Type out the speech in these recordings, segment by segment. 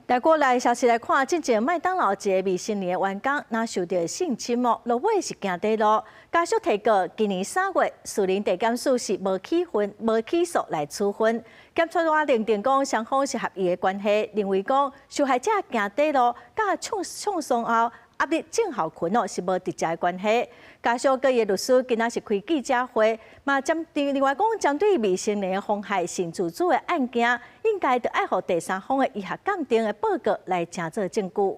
來國內消息來看，進前麥當勞一个未成年的員工，若受著性侵哦，落尾是行短路，家屬提告，今年3月，士林地檢署是無起分、無起訴來處分。檢察官認定講雙方是合意的關係，認為講受害者行短路，佮創創傷後壓力症候群哦是無直接的關係。家屬佮伊的律師今仔是開記者會，嘛針對另外講針對未成年妨害性自主的案件，應該著愛予第三方的醫學鑑定的報告來成做證據。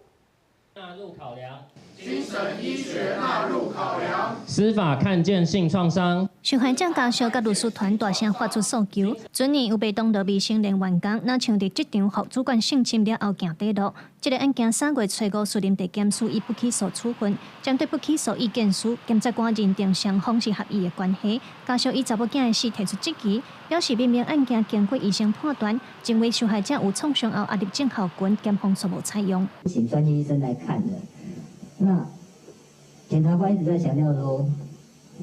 納入考量，精神醫學納入考量，司法看見性創傷。受害者家屬佮律師團大聲發出訴求，準年有麥當勞未成年員工，若像佇職場予主管性侵了後行短路。這个案件3月初五，士林地檢署以不起訴處分，針對不起訴意見書，檢察官認定雙方是合意的關係。家屬以查某囝的死提出質疑，表示明明案件經過醫生判斷，認為受害者有創傷後壓力症候群，檢方卻無採用。請專業醫生來看的。那檢察官一直在強調說，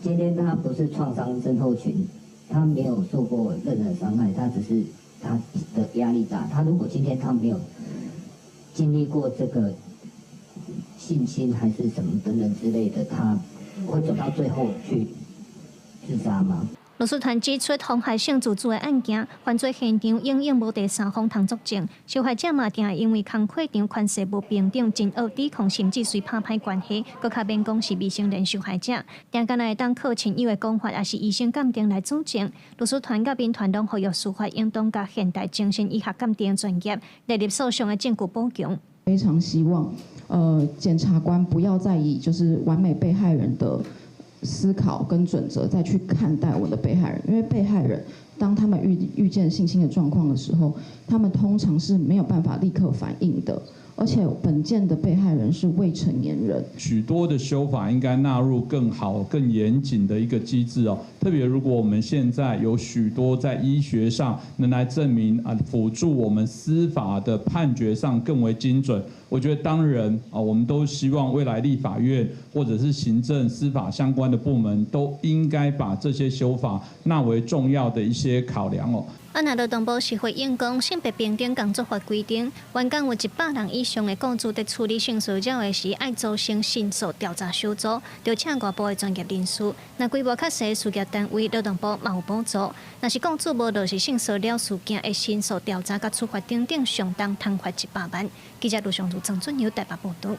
今天他不是創傷症候群，他沒有受過任何傷害，他只是他的壓力大。他如果今天他沒有經歷過這個性侵還是什麼等等之類的，他會走到最後去自殺嗎？律師團指出，妨害性自主的案件，犯罪現場永遠無第三方通作證，受害者嘛定會因為工課場權勢無平等，真惡抵抗，甚至隨拍歹關係，閣較免講是未成年受害者，定敢若會當靠親友的講法，抑是醫生鑑定來佐證。律師團佮民團攏呼籲司法應當共現代精神醫學鑑定專業列入訴訟的證據補強。非常希望，檢察官不要再以就是完美被害人的思考跟準則再去看待我們的被害人，因為被害人當他們遇見性侵的狀況的時候，他們通常是沒有辦法立刻反應的，而且本件的被害人是未成年人。許多的修法應該納入更好、更嚴謹的一個機制哦。特別如果我們現在有許多在醫學上能來證明啊，輔助我們司法的判決上更為精準。我覺得當然啊，我們都希望未來立法院或者是行政、司法相關的部門都應該把這些修法納為重要的一些考量哦。啊，若勞動部是回應講，性別平等工作法規定，員工有100人以上的雇主佇處理性騷擾的時，愛組成申訴調查小組，著請外部的專業人士。若規模較細事業單位，勞動部嘛有補助。若是雇主無落實性騷擾事件的申訴調查佮處罰等等，上重通罰100萬。記者盧尚如、曾俊友台北報導。